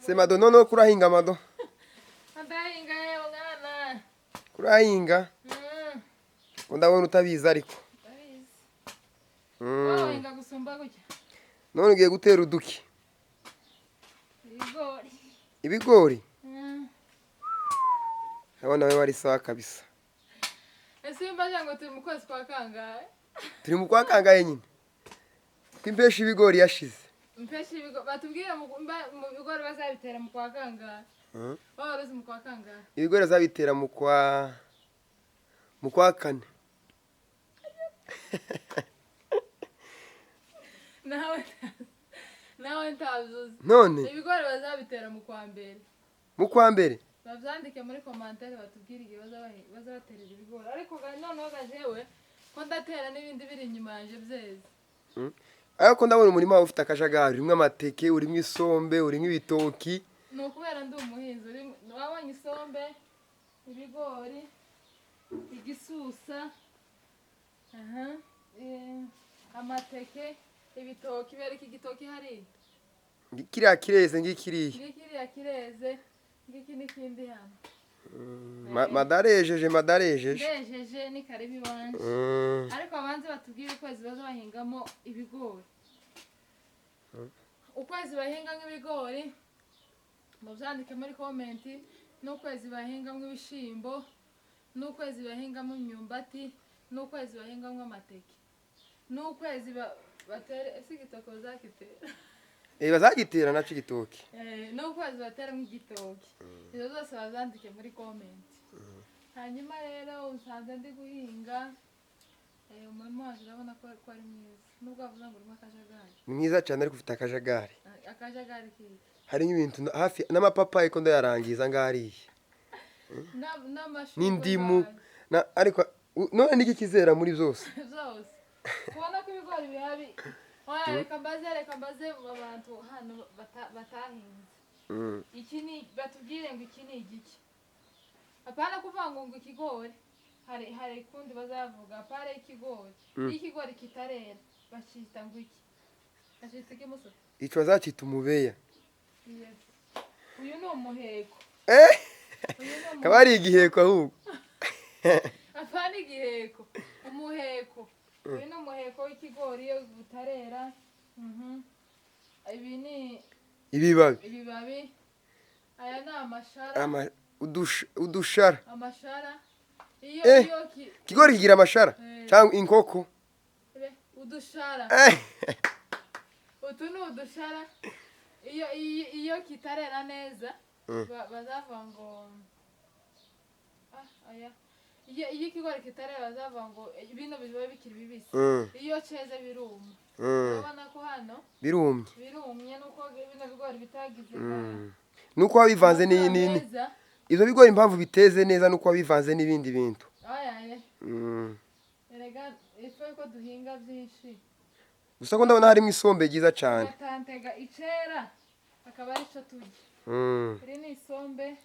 Se mado, noneho kurahinga, mado? Ndahinga yewe mwana. Kurahinga? Mm. Ngo ndabona utabizi ariko. Ndabizi. Wowe wahinga gusumba gutya. None ugiye gutera uduki? Ibigori. Ibigori? Mm. Ndabona we wari sawa kabisa. Ese mbaje ngo turi mu kwezi kwa kangahe? Turi mu kwa kangahe nyine, ko impeshi ibigori yashize? Mpeshi ibigori, batubwire mu bigori bazabitera mu kwa kangahe? Waba uruzi mu kwa kangahe? Ibigori bazabitera mu kwa kane. Nawe ntabyuzi. None? Ibigori bazabitera mu kwa mbere. Mu kwa mbere? Babyandike muri commentaire, batubwire igihe bazabaterera ibigori. Ariko noneho gajewe ko ndatera n'ibindi biri inyuma yanjye byeze. Ariko ndabona umurima wawe ufite akajagari, urimo amateke, urimo isombe, urimo ibitoki. Ni ukubera ndi umuhinzi. Wabonye isombe, ibigori, igisusa, aha, amateke, ibitoki. Bereka igitoki hariya. Kiriya kireze, ngikiriya. Ngikiriya kireze, ngiki n'ikindi hano. Madarejeje, madarejeje. Ndejeje, ni karibu iwanje. Ariko abanze batubwire ukwezi baza bahingamo ibigori, ukwezi bahingamo ibigori mubyandike muri comment, n'ukwezi bahingamo ibishyimbo, n'ukwezi bahingamo imyumbati, n'ukwezi bahingamo amateke, n'ukwezi batere. Ese igitoki bazakitera? Eh, bazagitera naco igitoki. Eh, n'ukwezi bateramo igitoki. Izo zose bazandike muri comment. Hanyuma rero usanze ndi guhinga. Umurima wacu urabona ko ari mwiza, nubwo bavuze ngo urimo akajagari. Ni mwiza cyane, ariko ufite akajagari. Ah, akajagari kiki? Harimo ibintu hafi n'amapapayi ko ndayarangiza ngariye. N'amashurwe. N'indimu. Zayo. Na ariko none niki kizera muri byose? Zose kubona ko ibigori bihari. Oya, reka mbaze abantu hano batahinze. Iki ni, batubwire ngo iki ni igiki. Apana kuvuga ngo ikigori, hari kundi bazavuga apare ikigori. Iyo ikigori kitarera bakita ngo iki? Bacita iki, muso? Ico bazacita umubeya. Yes. Uyu ni umuheko. Eh. Uyu ni umuheko. Kaba ari igiheko ahubwo. Apana igiheko, umuheko. Uyu ni umuheko w'ikigori iyo butarera. Ibi ni ibibabi. Ibibabi. Aya ni amashara. Udushara. Amashara iyo Eh. iyo Ikigori kigira amashara? Eh. Cyangwa inkoko? Be, udushara. Eh. Utu ni udushara. Iyo kitarera neza, bazavuga ngo, ah, aya, iyo ikigori kitarera bazavuga ngo bino biba bikiri bibisi. Iyo ceze biruma. Urabona ko hano birumye. Birumye, nuko bino bigori bitagize Nuko wabivanze amakura meza. Ivyo bigori impamvu biteze neza nuko wabivanze n'ibindi bintu. Oya ye. Erega ifu ko duhinga byinshi. Gusa ko ndabona harimo isombe ryiza cane. Batantega icera akaba arico turya. Iri ni isombe.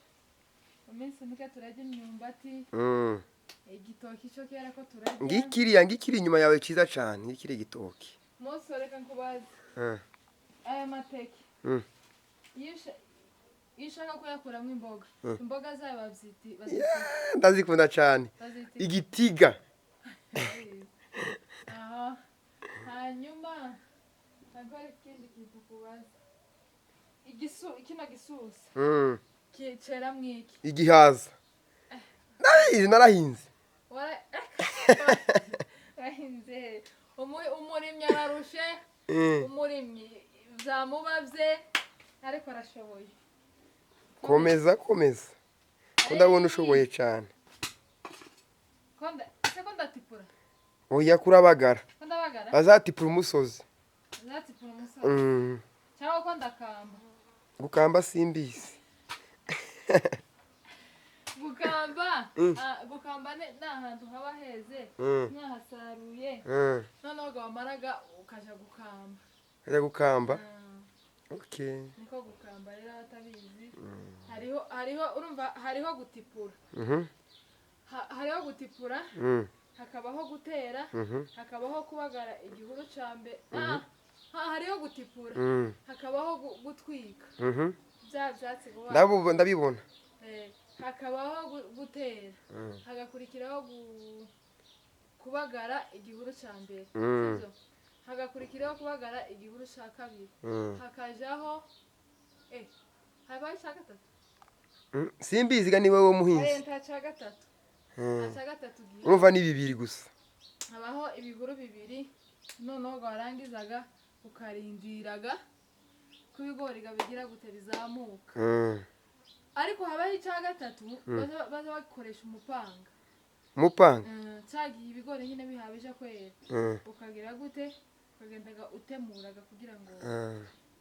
Mu minsi mike turarya imyumbati. Igitoki cyo kera ko turarya. Ngikiriya, ngikiri inyuma yawe ciza cane, ngikiri igitoki. Munsi, reka nkubaze. Aya mateke, iyo ushaka kuyakuramo imboga, imboga zayo bazita Yeah, ndazikunda cane. Bazita Igitiga. Aha, hanyuma ntabwo hari ikindi kintu kubaza. Kino gisusa cera mwiki? Igihaza. Narahinze, narahinze. Wahinze. Umurimyi ararushe. Umurimyi byamubabye, ariko arashoboye. Komeza, komeza, ko ndabona ushoboye cane. Ese ko ndatipura? Oya, kurabagara. Ko ndabagara? Bazatipura umusozi. Nzatipura umusozi? Cyangwa ko ndakamba? Gukamba simbizi. Gukamba. Ah, gukamba ni ahantu haba heze, mwahasaruye, noneho wamaraga ukaja gukamba. Kajya gukamba. Okay. Niko gukamba rero, abatabizi. Hariho, urumva, hariho gutipura. Hariho gutipura, hakabaho gutera, hakabaho kubagara igihuru ca mbere. Ah, hariho gutipura, hakabaho gutwika. Bya byatsi vuba. Ndabibona. Hakabaho gutera, hagakurikiraho kubagara igihuru cya mbere, sibyo? Hagakurikiraho kubagara igihuru cya kabiri, hakajaho habaho icya gatatu. Simbizi ga, ni wowe muhinzi. Nta cya gatatu, nta cya gatatu gihari. Urumva ni bibiri gusa. Habaho ibihuru bibiri, noneho warangizaga ukarindiraga ko ibigori bigira gute, bizamuka. Ariko habaho icya gatatu, baza bakoresha umupanga. Umupanga? Cyagiye ibigori nyine bihabije kwera, ukagira gute, ukagendaga utemuraga kugira ngo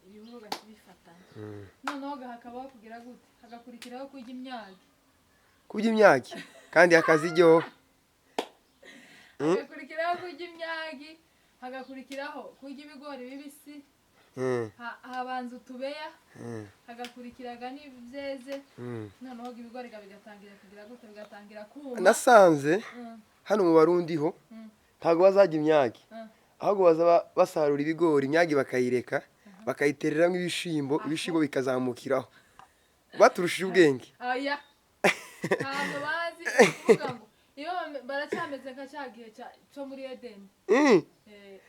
ibihuru bifatane. Noneho hakabaho kugira gute, hagakurikiraho kurya imyagi. Kurya imyagi kandi hakaziryoha. Hagakurikiraho kurya imyagi, hagakurikiraho kurya ibigori bibisi. Habanza utubeya, hagakurikiraga n'ibyeze. Noneho ibigori bigatangira kugira gute, bigatangira kuma. Nasanze hano mu Barundi ho ntabwo bazajya imyagi, ahubwo baza basarura ibigori, imyagi bakayireka, bakayitereramo ibishimbo, ibishimbo bikazamukiraho. Baturushije ubwenge. Aya ntabwo bazi kuvuga ngo iyo baracyameze nka cya gihe cyo muri Edeni.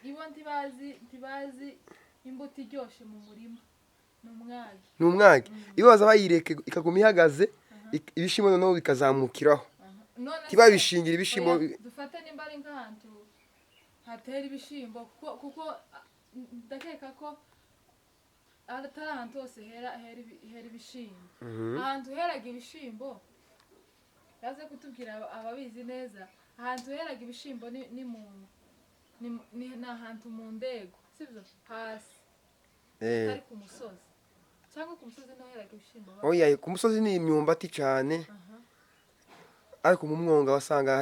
Ibo ntibazi imbuto iryoshe mu murima ni umwagi. Ni umwagi. Iyo baza bayireka ikaguma ihagaze, ibishimbo noneho bikazamukiraho. None se- Ntibabishingira ibishimbo. Oya, dufate nimba ari nk'ahantu hatera ibishimbo, kuko ndakeka ko atari ahantu hose hera ibishimbo. Ahantu heraga ibishimbo, yaze kutubwira ababizi neza, ahantu heraga ibishimbo ni ahantu mu ndego, sibyo, hasi, atari ku musozi, cyangwa ku musozi niho heraga ibishimbo Oya, ku musozi ni imyumbati cyane, ariko mu mwonga wasanga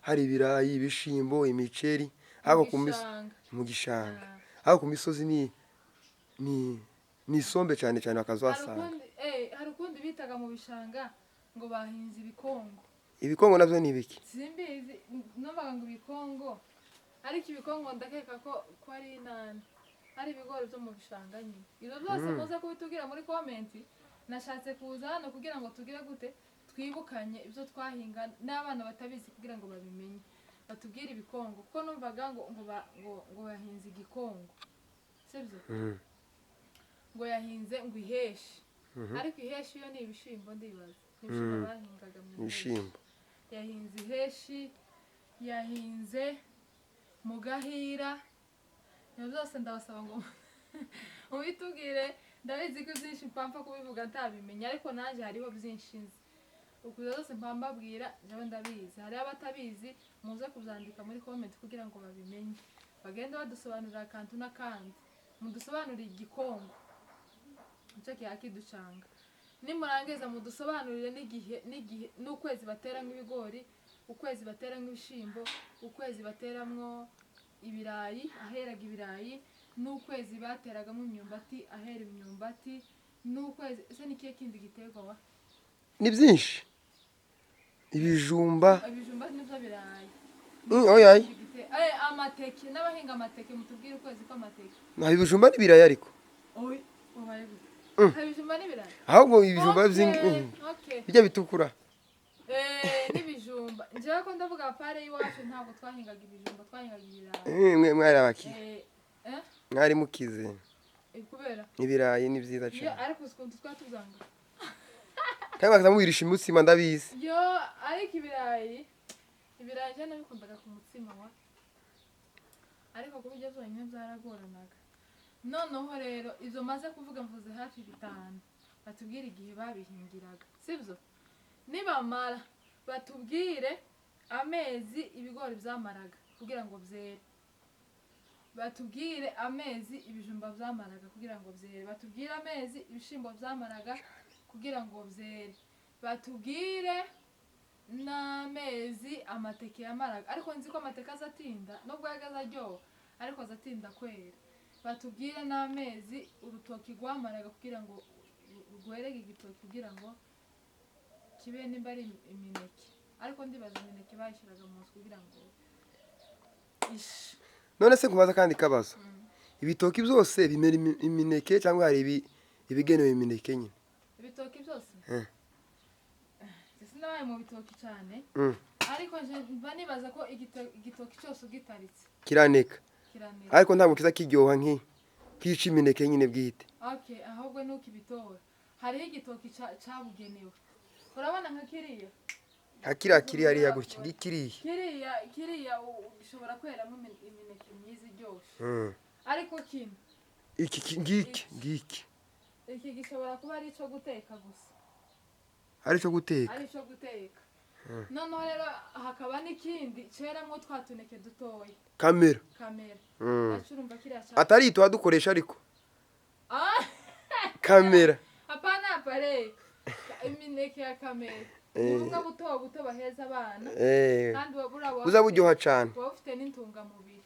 hari ibirayi, ibishimbo, imiceri, ariko ku gishanga. Mu gishanga. Ah. Ariko ku misozi ni isombe cyane cyane Hari bakazahasanga. Hari ukundi bitaga mu bishanga ngo bahinze ibikongo. Ibikongo nabyo ni ibiki? Simbizi, numvaga ngo ibikongo, ariko ibikongo ndakeka ko ari inani, ari ibigori byo mu bishanga nyine. Ibyo byose muze kubitubwira muri comment. Nashatse kuza hano kugira ngo tugire gute, twibukanye ibyo twahinga n'abana batabizi kugira ngo babimenye, batubwire ibikongo, kuko numvaga ngo bahinze igikongo, sibyo? Ngo yahinze ngo iheshi, ariko iheshi yo ni ibishimbo, ndibaza ni ibishimbo bahingaga mu iheshi. Ibishimbo. Yahinze iheshi, yahinze mu gahira. Ibyo byose ndabasaba ngo mubitubwire. Ndabizi ko byinshi mpampa kubivuga ntabimenya, ariko nanjye hariho byinshi nzi. Ukuza zose mpambabwira njyewe ndabizi, hariho abatabizi. Muze kubyandika muri comment kugira ngo babimenye, bagende badusobanurira akantu n'akandi. Mudusobanurire igikongo, nicyo kihakiducanga. Nimurangiza mudusobanurire n'igihe n'ukwezi bateramo ibigori, ukwezi bateramo ibishyimbo, ukwezi bateramwo ibirayi aheraga ibirayi, n'ukwezi bateragamo imyumbati ahera imyumbati, n'ukwezi ese ni ikihe kindi giterwa wa? Ni byinshi, ibijumba. Ibijumba nibyo birayi. Oya. Amateke, n'abahinga amateke mutubwire ukwezi kw'amateke. Nta ibijumba n'ibirayi ariko. Oyi, ubaye gute? Ibijumba n'ibirayi. Ahubwo ibijumba Okay. bijya bitukura. N'ibijumba, njyewe ko ndavuga pare y'iwacu ntabwo twahingaga ibijumba, twahingaga ibirayi. Mwe mwari abakire. Eh? Mwari mukize. Kubera Ibirayi ni byiza iyo cyane. Ariko uzi ukuntu twari tuzanga. Kandi bakaza umutsima, ndabizi. Yo, ariko ibirayi njye nabikundaga ku mutsima wa, ariko kubirya byonyine byaragoranaga. Noneho rero izo maze kuvuga, mvuze hafi bitanu, batubwire igihe babihingiraga, sibyo? Nibamara batubwire amezi ibigori byamaraga kugira ngo byere, batubwire amezi ibijumba byamaraga kugira ngo byere, batubwire amezi ibishimbo byamaraga kugira ngo byere, batubwire n'amezi amateke yamaraga. Ariko nzi ko amateke azatinda, nubwo yagaze aryoha, ariko azatinda kwera. Batubwire n'amezi urutoki rwamaraga kugira ngo rwerege igitoki, kugira ngo kibe nimba ari imineke. Ariko ndibaza imineke bayishyiraga mu nzu kugira ngo ishe. None se nkubaza kandi kabazo, ibitoki byose bimera imineke cyangwa hari Ibigenewe imineke nyine. Ibitoki byose? Eh. Sinabaye mu bitoki cyane, ariko nje mba nibaza ko igitoki cyose ugitaritse Kiraneka. Kiraneka. Ariko ntabwo kiza kiryoha nk'ica imineke nyine bwite. Okay, ahubwo nuko ibitora hariho igitoki cabugenewe, urabona nka kiriya. Nka kiriya kiri hariya gutya, ngikiriya. Kiriya gishobora kweramo imineke myiza iryoshe, ariko kino Iki ngiki ngiki. Iki gishobora kuba ari ico guteka gusa. Ari cyo guteka. Ari ico guteka. Noneho rero hakaba n'ikindi ceramwo twa tuneke dutoya. Kamera. Kamera. Naco urumva kiriya Atari tuba dukoresha ariko. Ah! Kamera. Hapana, apare imineke ya kamera ni bumwe buto buto baheza abana, kandi buriya Buza buryoha cane. Buba bufite n'intungamubiri.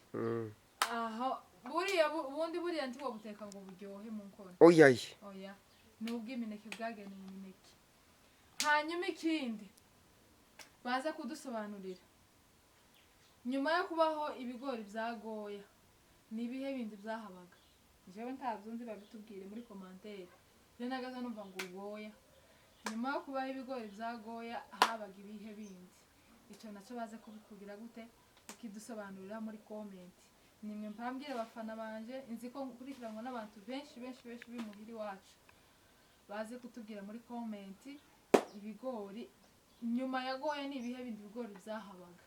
Aho buriya ubundi buriya ntiwabuteka ngo buryohe mu nkono. Oyaye. Oya, ni ubw'imineke, bwagenewe imineke. Hanyuma ikindi baza kudusobanurira, nyuma yo kubaho ibigori bya goya, ni ibihe bindi byahabaga? Jewe ntabyo nzi, babitubwire muri commentaire. Rero nagaza numva ngo goya, nyuma yo kubaho ibigori bya goya habaga ibihe bindi? Icyo nacyo baze kubikugira gute, ukidusobanurira muri comment. Nimwe mpambwire abafana banje, nzi ko nkurikiranwa n'abantu benshi benshi benshi b'imuhira iwacu, baze kutubwira muri comment ibigori nyuma ya goya ni ibihe bindi bigori byahabaga.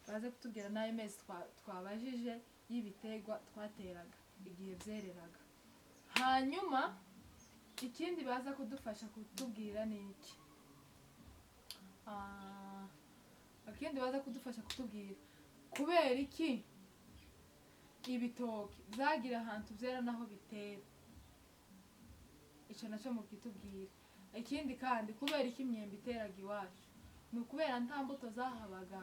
Baze kutubwira n'ayo mezi twabajije y'ibiterwa twateraga igihe byereraga. Hanyuma ikindi baza kudufasha kutubwira ni iki? Ikindi baza kudufasha kutubwira, kubera iki ibitoki byagira ahantu byera naho bitera? Icyo nacyo mukitubwira. Ikindi kandi, kubera iki imyembe iteraga iwacu? Ni ukubera nta mbuto zahabaga?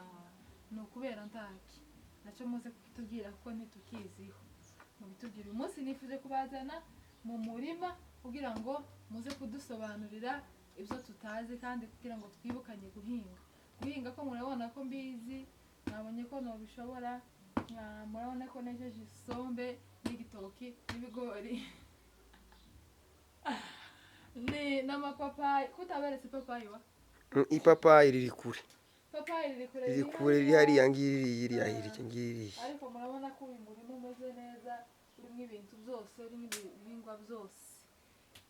Ni ukubera ntaki? Nacyo muze kukitubwira kuko ntitukiziho, mubitubwire. Uyu munsi nifuje kubazana mu murima kugira ngo muze kudusobanurira ibyo tutazi, kandi kugira ngo twibukanye guhinga. Guhinga ko murabona ko mbizi, mwabonye ko nobishobora, murabona ko nejeje isombe n'igitoki n'ibigori ni n'amapapayi. Kutaberetse ipapayi wa? Ipapayi riri kure. Papayi riri kure. Riri kure, riri hariya, ngiri iriya hirya, ngiriya. Ariko murabona ko uyu murima umeze neza, urimo ibintu byose, urimo ibihingwa byose.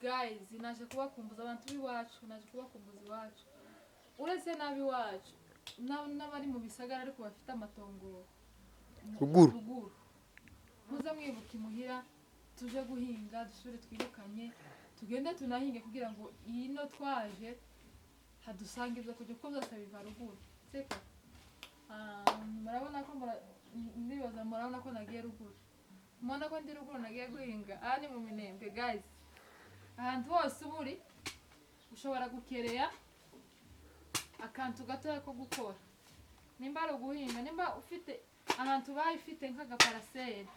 Guys, naje kubakumbuza abantu b'iwacu, naje kubakumbuza iwacu. Uretse n'ab'iwacu, n'abari mu bisagara ariko bafite amatongo Ruguru. Ruguru, muze mwibuka imuhira, tuje guhinga, dusubire twirukanye, tugende tunahinge kugira ngo ino twaje hadusange ibyo kurya, kuko byose biva ruguru, siko? Murabona ko ndibaza murabona ko nagiye ruguru, mubona ko ndi ruguru, nagiye guhinga. Aha ni mu Minembwe, guys. Ahantu hose uba uri ushobora gukereya akantu gatoya ko gukora, nimba ari uguhinga, nimba ufite ahantu ubaye ufite nk'agaparaseri,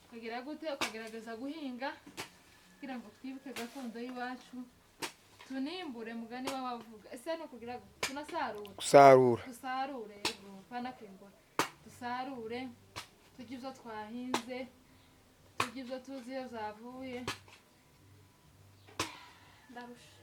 ukagira gute, ukagerageza guhinga kugira ngo twibuke gakondo y'iwacu, tunimbure mugani w'abavuga. Ese ni ukugira gute, tunasarure? Gusarura. Dusarure, yego, pana kwimbura, dusarure, turye ibyo twahinze, turye ibyo tuzi iyo byavuye. Ndarusha.